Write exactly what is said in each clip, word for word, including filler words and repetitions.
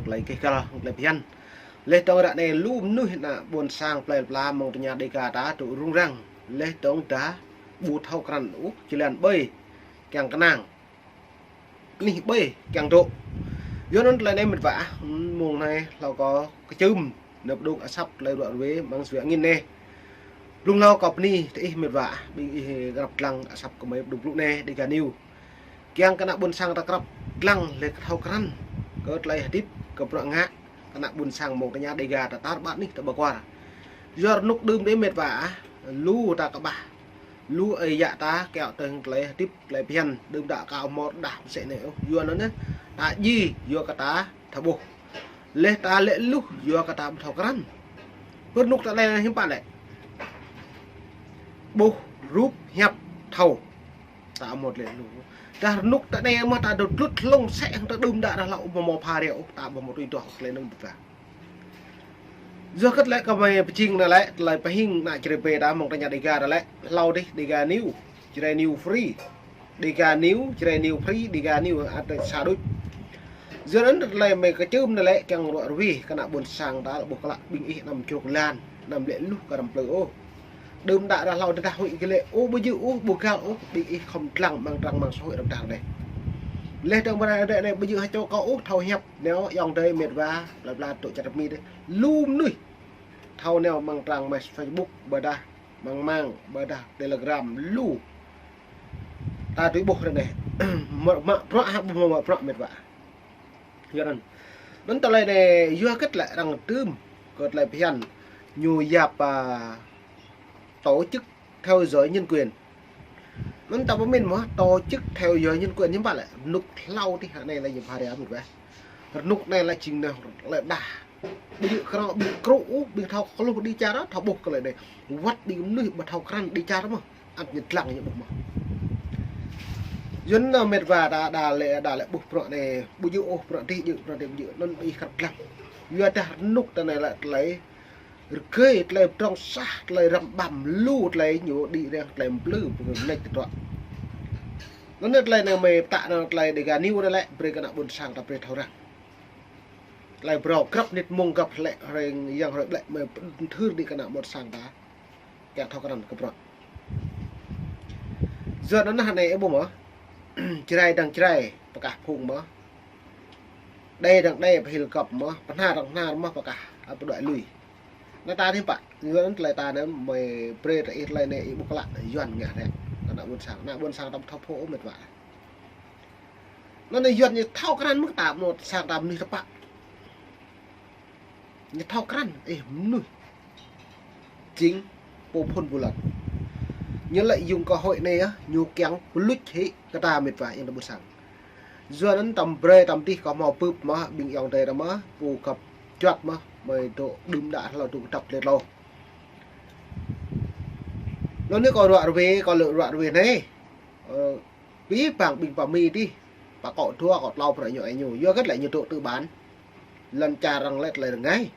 klei keh kal, klei bhiăn. Leh dŏng ară anei lu mnuih ană ƀuôn sang plei pla mơ̆ng tơña Dega ta tŭ rŭng răng. Leh dŏng ta ƀu thâo krăn ôh, jlan ƀai kiăng knang, anih ƀai kiăng dôk. Yua anăn klei anei mĭt wa ah, mông anei hlâo kâo kčưm nao pdŭk asăp klei ruă ruê mơ̆ng sua angĭn anei. Blŭng hlâo kâo bơni diih mĭt wa ah, ƀing ih krăp dlăng asăp kơ mei pdŭk blŭ anei Dega News. Kiăng kơ ană ƀuôn sang ta krăp dlăng leh kơ thâo krăn kơ klei hdĭp kơ bruă ngă kơ ană ƀuôn sang mơ̆ng tơña Dega ta tar ƀar anih ta ƀa kwar. Yua rnuk đưm đei mĭt wa ah, lu ta kƀah, lu ơi yă ta kiăng tơ̆ng klei hdĭp klei bhiăn đưm đă kâo mâo rơđah msĕ anei ôh. Yua anăn ta djiê yua kơ ta thâo ƀuh. Leh ta lĕ luh yua kơ ta ƀu thâo krăn. Pơ rnuk ta anei hiam pă lĕ. Ƀuh rup hiăp thâo. Ta mâo lĕ luh. Dah rnuk ta anei mơh ta dôk tlut hlŏng sĕ hŏng ta đưm đă dah hlâo ƀu mâo pha reo ôh, ta ƀu mâo tui duah klei anăn ƀuh ta. Yua kơ lĕ kơ mei pơjing anăn lĕ, klei pơhing ană Jrai ƀai ta mơ̆ng tơña Dega anăn lĕ, hlâo dih Dega News, Jrai News Free, Dega News, Jrai News Free, Dega News, ăt sa đuč. Yua anăn klei mei kčưm anăn lĕ kiăng ruă ruê kơ ană ƀuôn sang ta ƀuh klă ƀing ih anăm čruk lan, anăm lĕ luh kơ răm plư ôh. Đưm đă dah hlâo dah huĭ kơ lĕ, ôh ƀu djŏ ôh, ƀu găl ôh, ƀing ih khŏm dlăng mơ̆ng trang mơ̆ng xã hội răm dah anei. Leh dơ̆ng ƀa anei, anei ƀu djŏ ha čô kâo ôh, thâo hiăp, nao ayŏng adei mĭt wa, plei pla tŭ čar Mi dih. Lu mnuih. Thâo nao mơ̆ng trang mơ̆ng Facebook, ƀiădah mơ̆ng mạng, ƀiădah Telegram, lu. Ta tui ƀuh ară anei. Mă, mă bruă ha ƀu mâo mă bruă mĭt wa. Yua anăn. Anăn klei anei yua kơ lĕ arăng tưm kơ klei bhiăn ñu yap, a, tổ chức theo dõi nhân quyền. Anăn ta pơmĭn mơh tổ chức theo dõi nhân quyền hiam pă lĕ. Rnuk hlâo dih ară anei lĕ ñu pha reo mĭt wa. Rnuk anei lĕ jing nao lĕ đah. Ƀu djŏ krŏ, ƀu djŏ krŭ ôh, ƀing thâo kluh đĭ čar, thâo ƀuh klei anei. Wăt ƀing mnuih ƀu thâo krăn đĭ čar mơh. Ăt ñu dlăng ñu ƀuh mơh. Yua anăn mĭt wa ta đa lĕ, đa lĕ ƀuh bruă anei, ƀu djŏ ôh bruă dih djŏ, bruă dih ƀu djŏ, anăn ih krăp dlăng. Yua dah rnuk ta anei lĕ klei rơgơi, klei pdrŏng sah, klei răm ƀăm lu, klei ñu đĭ răng, klei mplư, pơngơ̆ mnêč tơdruă. Anăn klei anei mei ptah anăn klei Dega News anăn lĕ, brei kơ ană ƀuôn sang ta brei thâo răng. Klei brâo grăp nĭt mông grăp lĕ, hrơi yang hrơi ƀlĕ mei pơthưr đĭ kơ ană ƀuôn sang ta. Kiăng thâo krăn kơ bruă. Yua anăn anei ih ƀuh mơh. Jrai dăng Jrai, pơkah phung mơh. Đei dăng Đei, pơhil găp mơh. Pơhnar dăng Pơhnar mơh, pơkah, a, pơđuĕ lui. Anăn ta hiam pă, yua anăn klei ta anăn mei brei ta ih klei anei ih ƀuh klă, Yuăn ngă rĕ. Kơ ană ƀuôn sang, ană ƀuôn sang ta ƀu thâo phô ôh mĭt wa. Anăn Yuăn ñu thâo krăn mơh ta mâo sang ta mnuih tơpă. Ñu thâo krăn, ih mnuih. Jing pô phŭn ƀuôn lan. Ñu lợi dụng cơ hội anei, a, ñu kiăng pơluč hĕ kơ ta mĭt wa ayŏng adei ƀuôn sang. Yua anăn tăm brei tăm dih kơ mâo bưp mơh, ƀing ayŏng adei ta mơh, pô găp juăt mơh, mei dôk đưm đă hlâo dôk kdăp lĕ tlâo. Anăn anei kâo ruă ruê, kâo lŏ ruă ruê anei. Ơ, bi bang ƀing pă Mi dih, pă kŏ dua kŏ tlâo bruă ñu ai ñu. Yua kơ lĕ ñu dôk tư bản. Lăn čar arăng lĕ klei rơngai.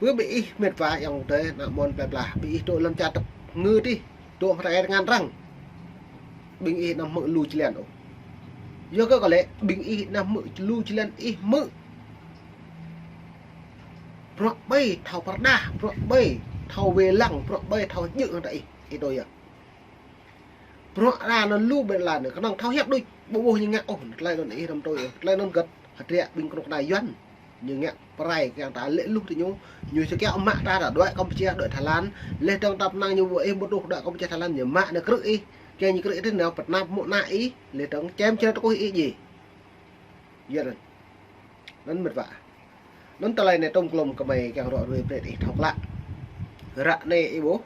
Pơ bi ih mĭt wa ayŏng adei, ană ƀuôn plei pla. Bi ih dôk lăn čar tăp ngư dih. Dôk hrai ngăn arăng. Ƀing ih anăm hmư̆ lu jlan ôh. Yua kơ lĕ, ƀing ih anăm hmư̆ lu jlan ih hmư̆. Bruă ƀai thâo pơrơđah, bruă ƀai thâo wê lăng, bruă ƀai thâo djŏ hŏng ta ih. Ih tui yơh. Bruă ra anăn lu ƀĕ lan, knŏng thâo hiăp đuč, ƀu ƀuh ñu ngă ôh, klei anăn ih răm tui ôh, klei anăn găt, hdră ƀing knŭk kna Yuăn. Ñu ngă prai kiăng ta lĕ luh ti ñu, ñu sơkiă mă ta ra đuĕ Kampuchia, đuĕ Thái Lan, leh dơ̆ng tăp năng ñu ƀuh ih ƀu tuh đuĕ Kampuchia Thái Lan, ñu mă nao krư̆ ih, kiăng ñu krư̆ ih tĭn nao pơtnap mŭ na ih, leh dơ̆ng čem črei tơkuih ih djiê. Yua anăn. Anăn mĭt wa. Anăn klei anei tŭm klŭm kơ mei kiăng ruă ruê brei ih thâo klă. Ră anei ih ƀuh.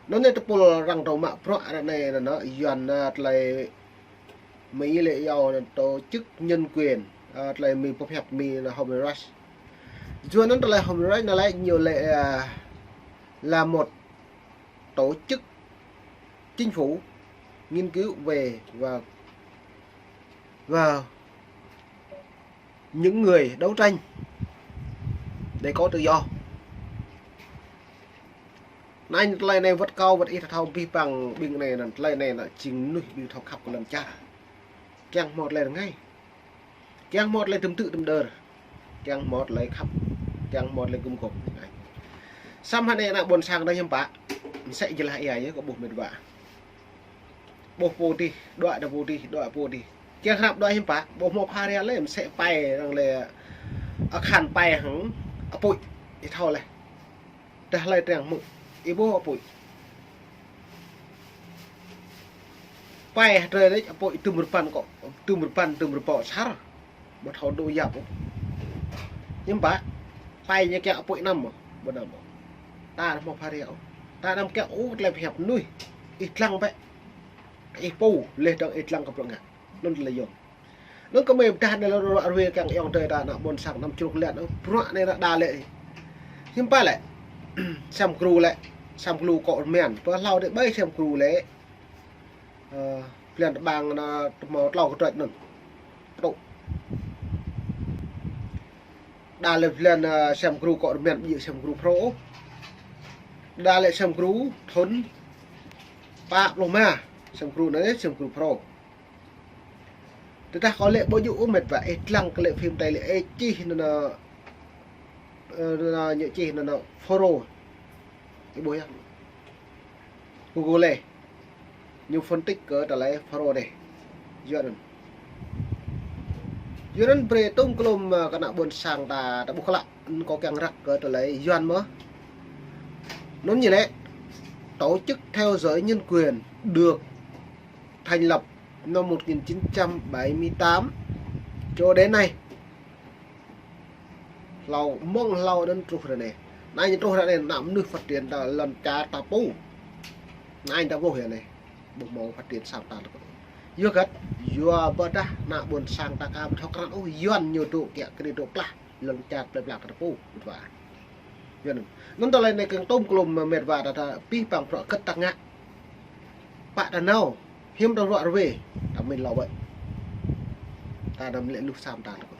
Anăn anei tơpul arăng dôk mă bruă ră anei anăn, Yuăn, a, klei Mi lĕ yua anăn tổ chức nhân quyền, a, klei Mi pơhiăp Mi anăn Human Rights. Yua anăn klei Human Rights anăn lĕ ñu lĕ, a, là một tổ chức chính phủ nghiên cứu về và, và những người đấu tranh để có tự do. Anăn klei anei wăt kâo wăt ih thâo bi bang ƀing anei anăn klei anei anăn jing mnuih ƀing thâo khăp kơ lăn čar. Kiăng mâo klei rơngai. Kiăng mâo tơlơi tŭm tŭ tŭm đơr. Kiăng mâo tơlơi khăp. Kiăng mâo tơlơi gum gôp. Săm hơnai ană ƀuôn sang ta hiam pă. Msĕ jơlah ia yơh kơ ƀuh mĭt wa. Ƀuh pô dih, đuĕ đa pô dih, đuĕ pô dih. Kiăng hrăp đuĕ hiam pă, ƀuh mâo pha ria lĕ, msĕ pai răng lĕ, akhan pai hăng, apui, ih thâo leh. Dah lei triăng mŭk, ih ƀuh apui. Pai hơdrơi lĕ, apui tŭm rơpăn kŏ, tŭm rơpăn, tŭm rơpŏ sar. Ƀu thâo dôk yap ôh. Hiam pă, pai ñu kiăng apui năm ôh, ƀu năm ôh. Ta mâo pha ria ôh. Ta năm kiăng ôh, tơlơi pơhiăp mnuih. Ih dlăng bĕ. Ih pô, leh dơ̆ng ih dlăng kơ bruă ngă. Anăn tơlơi yơh. Anăn kơ mei pơdah anei lŏ ruă ruê kiăng ayŏng adei ta ană ƀuôn sang năm čruk lĕ, bruă anei đa lĕ. Hiam pă lĕ. Sem kru lĕ. Sem kru kŏ rơmian. Pơ hlâo dih ƀai sem kru lĕ. Ơ, blan tơƀang anăn tơmâo tlâo kdrêč anăn. Tŭ. Đa lĕ blan, ơ, sem kru kŏ rơmian ƀiă sem kru Phrô. Đa lĕ sem kru thŭn pă pluh êma. Sem kru anei sem kru Phrô. Tơdah kâo lĕ ƀu djŏ ôh mĭt wa, ih dlăng kơ lĕ phim Tây lĕ, ih čih anăn, ơ, anăn ñu čih anăn Phrô. Ih ƀuh yơh. Google. Ñu phân tích kơ tơlơi Phrô anei. Yua anăn. Yua anăn brei tŭm klŭm, ơ, kơ ană ƀuôn sang ta, ta ƀuh klă, anăn kâo kiăng răk kơ tơlơi Yuăn mơh. Anăn ñu lĕ, tổ chức theo dõi nhân quyền được thành lập năm một nghìn chín trăm bảy mươi tám cho đến nay. Hlâo mơ̆ng hlâo anăn truh ară anei. Anăn ñu truh ară anei, ană mnuih phát triển ta lăn čar ta pô. Anăn ta ƀuh ară anei. Ƀuh mâo phát triển sang ta lĕ. Yua kơ, yua ƀiădah ană ƀuôn sang ta ka ƀu thâo krăn ôh, Yuăn ñu dôk kiă kriê dôk plah lăn čar plei pla ta pô, mĭt wa. Yua anăn. Anăn tơlơi anei kiăng tŭm klŭm mĭt wa ta, ta pih păng bruă kơ ta ngă. Pă ta nao, hiam ta ruă ruê, ta mĭn lŏ wĕ. Ta năm lĕ luh sam ta lĕ kơ.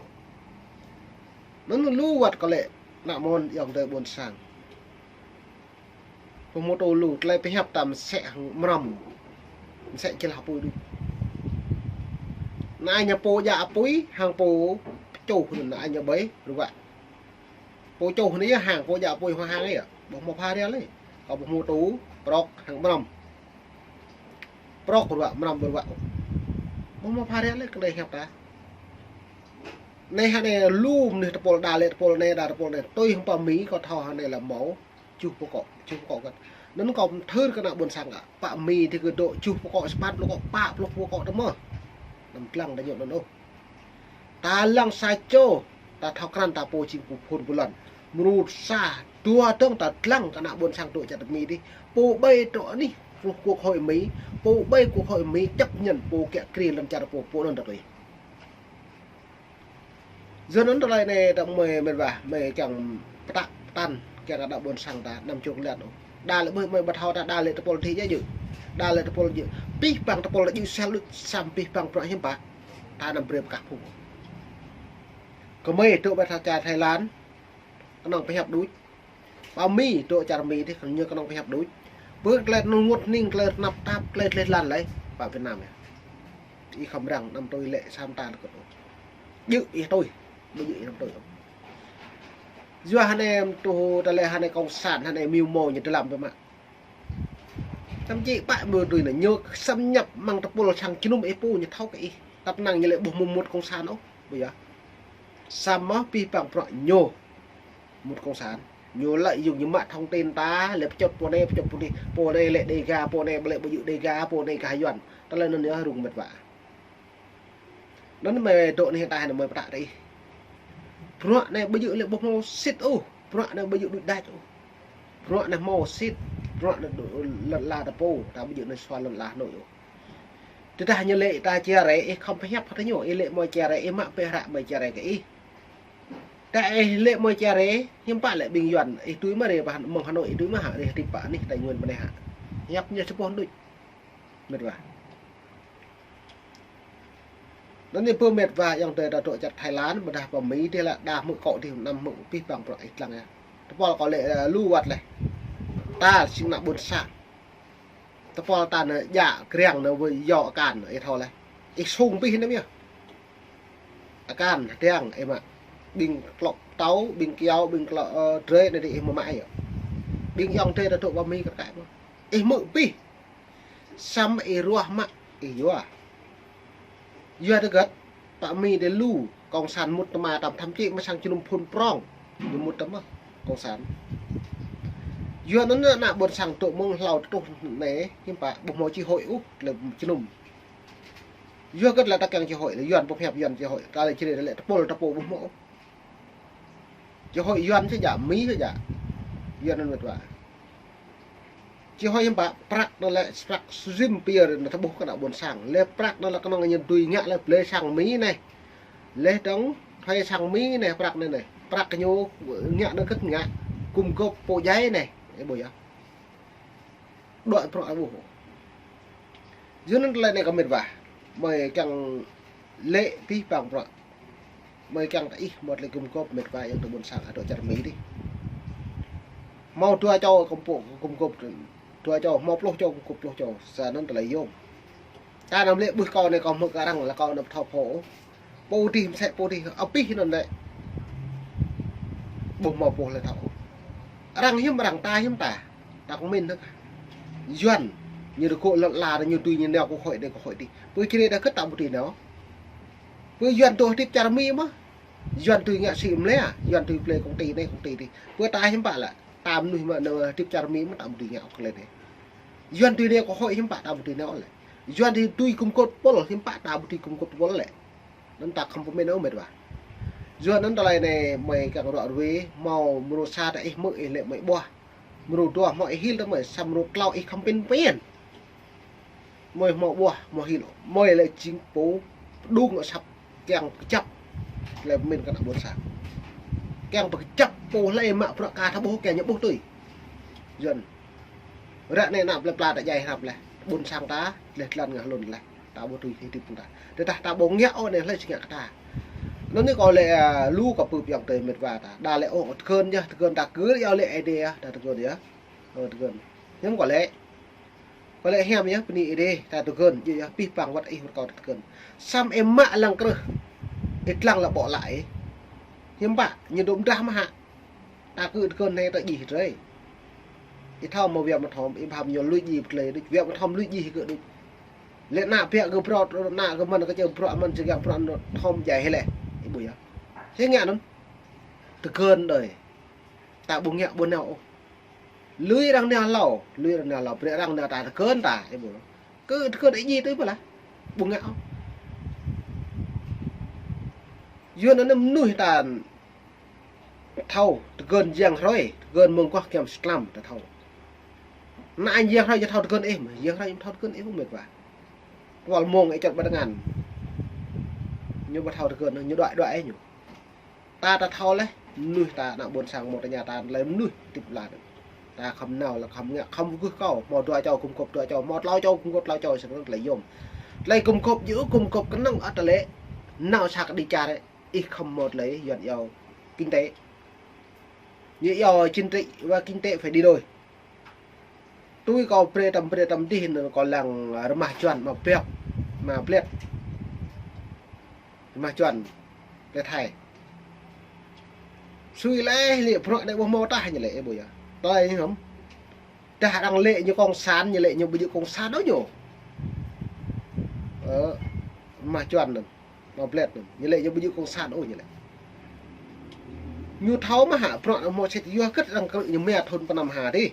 Anăn lu wăt kơ lĕ, ană mơ̆n ayŏng adei ƀuôn sang. Pô mâo tŭ lu, tơlơi pơhiăp ta msĕ hăng mrăm. Msĕ jơlah apui đuč. Anăn ñu pô djă apui, hăng pô pčuh anăn ñu ƀai, ruă. Pô čuh anei yơh hăng, pô djă apui hăng hăng yơh. Ƀuh mâo pha ria lĕ. Kâo ƀuh mâo tŭ, prŏk, hăng mrăm. Prŏk ruă, mrăm ruă. Ƀuh mâo pha ria lĕ, kơ anei hiăp ta. Anei hơnai lu mnuih tơpul đa lĕ tơpul anei, đa tơpul anei. Tui hăng pă Mi kâo thâo hơnai lĕ mâo. Čuh pô kŏ, čuh pô kŏ kơt. Anăn kâo mthưr kơ ană ƀuôn sang kơ. Pă Mi dih kơ dôk čuh pô kŏ, spat pô kŏ, pă pluh pô kŏ tơ mơh. Năm dlăng đa ñu anăn ôh. Ta lăng sa čô, ta thâo krăn ta pô jing pô phŭn pô lăn. Mrô sa, dua dơ̆ng ta dlăng kơ ană ƀuôn sang dôk čar Mi dih. Pô ƀai dôk anih, truh quốc hội Mi, pô ƀai quốc hội Mi chấp nhận pô kiă kriê lăn čar pô, pô anăn ta tui. Yua anăn tơlơi anei ta mei mĭt wa, mei kiăng pơtă pơtăn, kiăng ană ƀuôn sang ta năm čruk lĕ ôh. Đa lĕ ƀuh mei ƀu thâo ta đa lĕ tơpul dih yơh jih. Đa lĕ tơpul jih. Pih păng tơpul jih sel đuč săm pih păng bruă hiam pă. Ta năm brei pơkah phung. Kơ mei dôk ƀai čar Thái Lan, knŏng pơhiăp đuč. Pă Mi dôk čar Mi dih, ñu knŏng pơhiăp đuč. Pơ tơlơi anăn ênguôt hnĭng, tơlơi tnap tap, tơlơi dleh dlan lei, pă Việt Nam yơh. Ih khăm răng, năm tui lĕ, sam ta lĕ kơ tui. Djơ̆ ih tui, ƀu djơ̆ ih năm tui. Yua hơnai truh tơlơi hơnai cộng sản, hơnai mưu mô ñu dlăm biă mă. Thậm chí pă ƀu tui anăn, ñu xâm nhập mơ̆ng tơpul sang jơnum ih pô ñu thâo kơ ih. Tăp năng ñu lĕ ƀuh mơ̆ng mŭt cộng sản ôh, ƀu yơh. Săm mơh pih păng bruă ñu. Mŭt cộng sản. Ñu lợi dụng ñu mă thông tin ta, lĕ pơčŭt pô anei, pơčŭt pô dih, pô anei lĕ Đêga, pô anei lĕ ƀu djơ̆ Đêga, pô anei gah Yuăn. Tơlơi anăn yơh rŭng mĭt wa. Anăn mei dôk anei ta hơnai mei pơtă tơ ih. Bruă anei ƀu djơ̆ lĕ ƀuh mâo sĭt ôh. Bruă anei ƀu djơ̆ đuč đač ôh. Bruă anei mâo sĭt, bruă anei dôk lăn ala ta pô, ta ƀu djơ̆ anei sua lăn ala Hà Nội ôh. Tơdah ñu lĕ ta chia rẽ, ih khăm pơhiăp hŏng ñu, ih lĕ mei chia rẽ, ih mă pĕ hră mei chia rẽ kơ ih. Ta ih lĕ mei chia rẽ, hiam pă lĕ ƀing Yuăn, ih tui mă rê pă mơ̆ng Hà Nội, ih tui mă hă, rê hdĭp pă anih Tây Nguyên mơ̆ng anei hă. Hiăp ñu sa boh đuč. Mĭt wa. Anăn ñu pô mĭt wa ayŏng adei ta dôk čar Thái Lan, ƀiădah pă Mi dih lĕ đa hmư̆ kâo dih năm hmư̆ pih păng bruă ih dlăng yơh. Tơpul kâo lĕ, ơ, lu wăt leh. Ta jing ană ƀuôn sang. Tơpul ta anăn djă kriăng anăn wơ̆t yua kan ih thâo leh. Ih sung pih anăn yơh. Akan, hdiăng, ih mă. Ƀing klŏ tâo, ƀing kyâo, ƀing klŏ, ơ, drei anei dih ih mă mă yơh. Ƀing ayŏng drei ta dôk ƀă Mi kơ kăi mơh. Ih hmư̆ pih. Săm ih ruah mă, ih yua. Yua tơ găt, pă Mi dê lu, cộng sản mŭt tơ mă tăm thăm čĭ mă sang jơnum phŭn prŏng. Ñu mŭt tăm mơh, cộng sản. Yua anăn ană ƀuôn sang tŭ mơ̆ng hlâo tơtuh anei, hiưm pă, ƀuh mâo chi hội ôh, lĕ jơnum. Yua găt lĕ ta kiăng chi hội, lĕ Yuăn pơhiăp Yuăn chi hội, ta lĕ čri lĕ tơpul tơpul ƀuh mâo. Chi hội Yuăn si djă, Mi si djă. Yuăn anăn mĭt wa. Chi hội hiưm pă, prăk anăn lĕ, prăk suzim pier anăn ta ƀuh kơ ană ƀuôn sang. Lĕ prăk anăn lĕ knŏng ñu dưi ngă lĕ blei sang Mi anei. Leh dơ̆ng, thuê sang Mi anei, prăk anei anei. Prăk ñu ngă anăn găt ngă, gum gôp pô djai anei. Ih ƀuh yơh. Đuĕ bruă ƀuh. Yua anăn tơlơi anei kơ mĭt wa. Mơi kiăng lĕ pih păng bruă. Mơi kiăng ta ih mâo tơlơi gum gôp mĭt wa ayŏng adei ƀuôn sang adôk čar Mi dih. Mâo dua čô gum pô, gum gôp dua čô, mâo pluh čô gum gôp pluh čô. Sa anăn tơlơi yôm. Ta năm lĕ ƀuh kâo anei kâo hmư̆ kơ arăng lĕ kâo năm thâo phô. Pô dih msĕ pô dih, apih anăn lĕ. Ƀuh mâo pô lĕ thâo. Arăng hiưm arăng, ta hiưm ta. Ta kơ mĭn hơk. Yuăn, ñu rơgô̆ lăn ala, ñu tui ñu nao kơ hội anei kơ hội dih. Pơ čri đa kơ ta ƀu tui nao. Pơ Yuăn tui hdĭp čar Mi mơh. Yuăn tui ngă si mlea, Yuăn tui blei công ty anei công ty dih. Pơ ta hiưm pă lĕ, ta mnuih mă nao hdĭp čar Mi mơh ta ƀu tui ngă kơ lĕ anei. Yuăn tui nao kơ hội hiưm pă ta ƀu tui nao lĕ. Yuăn tui gum gôp tơpul hiưm pă ta ƀu tui gum gôp tơpul lĕ. Anăn ta khăm pơmĭn ôh mĭt wa. Yua anăn tơlơi anei mơi kiăng ruă ruê, mâo mrô sa ta ih hmư̆ ih lĕ mơi ƀuah. Mrô dua mâo ih hil ta mơi, sa mrô tlâo ih khăm pĭn pĭn. Mơi mâo ƀuah, mâo hil, mơi lĕ jing pô pơdŭng asăp kiăng pơkjăp. Lĕ pơmĭn kơ ană ƀuôn sang. Kiăng pơkjăp pô hlei mă bruă ka ta ƀuh kiăng ñu ƀuh tui. Yuăn. Ră anei ană plei pla ta djai hrăp leh. Ƀuôn sang ta, leh dlăn ngă hlŭn leh. Ta ƀu tui hdĭp ta. Tơdah ta ƀu ngă ôh anei hlei si ngă kơ ta. Anăn anei kâo lĕ, a, lu kơ pưp ayŏng adei mĭt wa ta. Đa lĕ ôh tơgơn yơh, tơgơn ta kơ yơh lĕ Aê Diê yơh, ta tơgơn yơh. Ơ, tơgơn. Hiam kâo lĕ. Kâo lĕ hiam yơh, bơni Aê Diê, ta tơgơn, yơh, yơh, pih păng wăt ih wăt kâo ta tơgơn. Săm ih mă lăng krưh. Ih dlăng lĕ ƀô̆ lă ih. Hiam pă, ñu dôk mdah mơh hă. Ta kơ tơgơn anei ta djih drei. Ih thâo mâo wiă mthom, ih bham ñu lui djih pơtlei đuč, wiă mthom lui djih kơ đuč. Lĕ ană biă kơ bruă, ană kơ măn kơ čơ bruă măn čơ giăng bruă anăn thom djai hĕ lĕ. Ih ƀuh yơh. Hiam ngă anăn. Tơgơn đơi. Ta ƀu ngă ƀu nao ôh. Lui arăng nao hlâo, lui arăng nao hlâo, brei arăng nao ta tơgơn ta, ih ƀuh. Kơ tơgơn ih djih tui pô lah. Ƀu ngă ôh. Yua anăn mnuih ta thâo, tơgơn jiăng hrơi, tơgơn mơ̆ng guah kiăm sklăm ta thâo. Anăn jiăng hrơi ñu thâo tơgơn ih mơh, jiăng hrơi ñu thâo tơgơn ih mơh mĭt wa. Tuăl mông ih čăt ƀă tơngan. Ñu ƀu thâo tơgơn, ñu đuĕ đuĕ ih ñu. Ta ta thâo leh, mnuih ta ană ƀuôn sang mâo tơña ta leh mnuih hdĭp lăn. Ta khăm nao leh khăm ngă, khăm wơr kơ kâo, mâo dua čô gum gôp dua čô, mâo tlâo čô gum gôp tlâo čô, snăn tơlơi yôm. Tơlơi gum gôp yơh, gum gôp knŏng ăt lĕ, nao sa kơ đi čar, ih khăm mâo tơlơi, Yuăn iâu, kinh tế. Ñu iâu chính trị và kinh tế phải đi đôi. Tui kâo brei tăm brei tăm dih anăn kâo lăng, a, rơmah Yuăn mă biăp, mă blet. Rơmah Yuăn, blet hai. Sui leh lĕ bruă anei ƀuh mâo tah ñu lĕ, ih ƀuh yơh. Tơlơi ñu hŏm. Dah arăng lĕ ñu cộng sản, ñu lĕ ñu ƀu djŏ cộng sản ôh ñu. Ơ, rơmah Yuăn anăn, mă blet anăn. Ñu lĕ ñu ƀu djŏ cộng sản ôh ñu lĕ. Ñu thâo mơh hă, bruă anăn mâo sĭt yua kơ arăng krư̆ ñu mia thŭn pơ năm ha dih.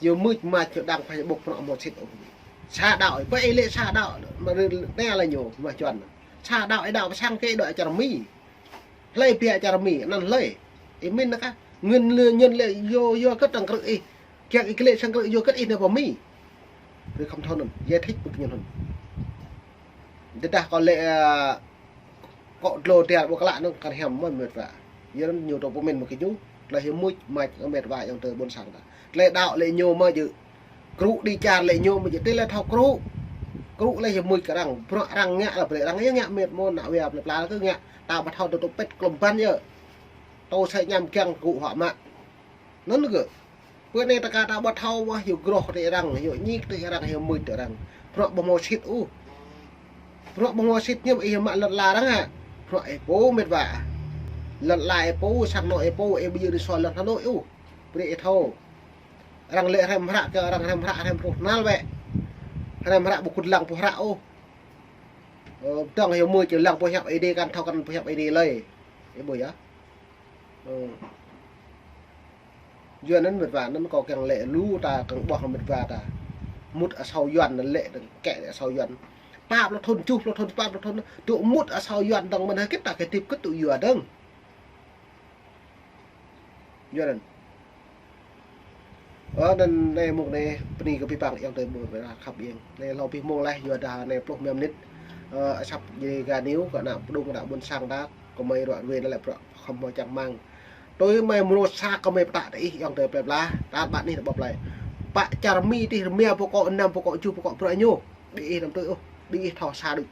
Ñu mưč mač ñu đăng Facebook bruă mâo sĭt ôh. Sa đăo, ƀai lĕ sa đăo, mă rơ̆ anei lĕ ñu, rơmah Yuăn. Sa đăo, ih đăo pơ sang kơ đuĕ čar Mi. Hlei biă čar Mi, anăn hlei. Ih mĭn nă kah. Ngăn lĕ, ngăn lĕ, yua, yua kơ arăng krư̆ ih. Kiăng ih klĕ sang krư̆ yua kơ ih nao pơ Mi. Rơ̆ khăm thâo anăn, giải thích pơ kơ ñu anăn. Tơdah kâo lĕ, a, kŏ dlô tiar ƀuh klă anăn kăn hiam mơh mĭt wa. Yua anăn ñu tơ pơmĭn mơh kơ ñu, tơlơi hiam mưč mač mĭt wa ayŏng adei ƀuôn sang ta. Tơlơi đăo lĕ ñu mơh jơ̆. Krŭ đi čar lĕ ñu mơh jơ̆. Tơlơi thâo krŭ. Krŭ lĕ hiam mưč kơ arăng. Bruă arăng ngă lĕ brei arăng yơh ngă mĭt mơh ană wiă plei pla kơ ngă. Ta ƀu thâo tơ tŭ pĭt klŭm băn yơh. Tơ sa ñăm kiăng krŭ huă mă. Anăn gơ̆. Pơ anei ta ka ta ƀu thâo wah, hiu groh tơ arăng, hiu ñik tơ arăng, hiu mưč tơ arăng. Bruă ƀu mâo sĭt ôh. Bruă ƀu mâo sĭt ñu ih mă lăn ala arăng hă. Bruă ih pô mĭt wa. Lăn ala ih pô, sang anôk ih pô, ih ƀu djŏ dĭ sua lăn Hà Nội ôh. Brei ih thâo. Arăng lĕ hrăm hră kơ arăng hrăm hră hrăm truh nal wĕ. Hrăm hră ƀu kŭt lăng pô hră ôh. Ơ, dŏng hiu mui čơ lăng pô hiăp Aê Diê kăn thâo kăn pô hiăp Aê Diê lei. Ih ƀuh yơh. Ơ. Yua anăn mĭt wa, anăn kâo kiăng lĕ lu ta kiăng ƀuah mĭt wa ta. Mŭt asâo Yuăn anăn lĕ dơ̆ng kĕ lĕ asâo Yuăn. Pă pluh thŭn, kjuh pluh thŭn, pă pluh thŭn, dôk mŭt asâo Yuăn dơ̆ng mơ̆n hĕ kĭt ta kơ tip kĭt tŭ yua dơ̆ng. Yua anăn. Ơ, anăn anei mŭk anei, bơni kơ bi păng ayŏng adei ƀuôn khăp ing. Anei hlâo bi mông leh, yua dah anei pluh mia mnĭt. Ơ, asăp jê ga niu, kơ ană pơdŭng, kơ ană ƀuôn sang ta, kơ mei ruă ruê anăn lĕ bruă khăm hmâo čang mang. Tui mei mrô sa kơ mei ptah tơ ih ayŏng adei plei pla, ta ƀă anih ta ƀuh plei. Pă čar Mi tih rmia pô kŏ, năm pô kŏ, kjuh pô kŏ bruă ñu. Bi ih năm tui ôh, bi ih thâo sa đuč.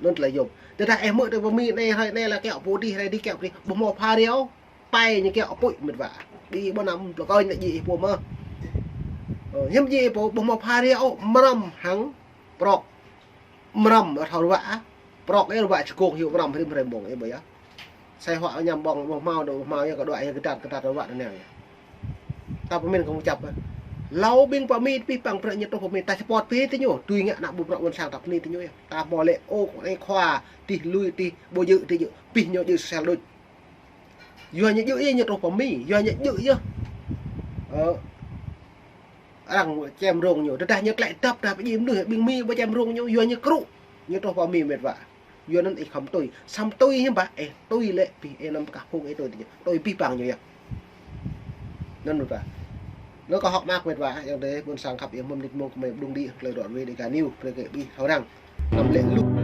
Anăn tlei yôm. Tơdah ih hmư̆ tơ pơ Mi anei, hrei anei lĕ kiă pô dih, hrei dih kiă pô dih. Ƀu hmâo pha riâo. Pai ñu kiă pui mĭt wa. Bi ƀuh năm plei kơ ñu djĭ ih pô mơh. Ơ, hiăm djĭ ih pô, ƀu hmâo pha riâo, mrăm hăng prŏk. Mrăm thâo ruă, prŏk ih ruă čkông hiu mrăm hrĭm hrei mông ih ƀuh yơh. Sai huă ñăm ƀơ̆ng ƀuh hmao, ƀuh hmao yơh kơ đuaĭ yơh kơ tat, kơ tat ruă anăn yơh. Ta pơmĭn kơ mčăp. Hlâo ƀing pă Mi bi păng bruă ñu truh pơ Mi ta support bi tơ ñu, tui ngă ană ƀuôn bruă ƀuôn sang ta pơni tơ ñu yơh. Ta hmâo lĕ ôk anei khua, tih lui tih, ƀu djŏ tih djŏ, bi ñu djŏ sel đuč. Yua ñu djŏ yơh ñu truh pơ Mi, yua ñu djŏ yơh. Ơ, arăng čem rông ñu, tơdah ñu tlĕ dăp dah pơjing mnuih ƀing Mi ƀu čem rông ñu, yua ñu krŭ, ñu truh pơ Mi mĭt wa. Yua anăn ih khăm tui, săm tui hiăm ƀă, ih tui lĕ bi, ih năm kah phung ih tui tơ ñu, tui bi păng ñu yơh. Anăn mĭt wa. Anăn kâo hŏk mơak mĭt wa, ayŏng adei ƀuôn sang khăp ing mơ̆ng nĭt mông kơ mei pơdŭng dih, klei ruă ruê dih ga niu, brei kơ bi thâo răng. Năm lĕ lu.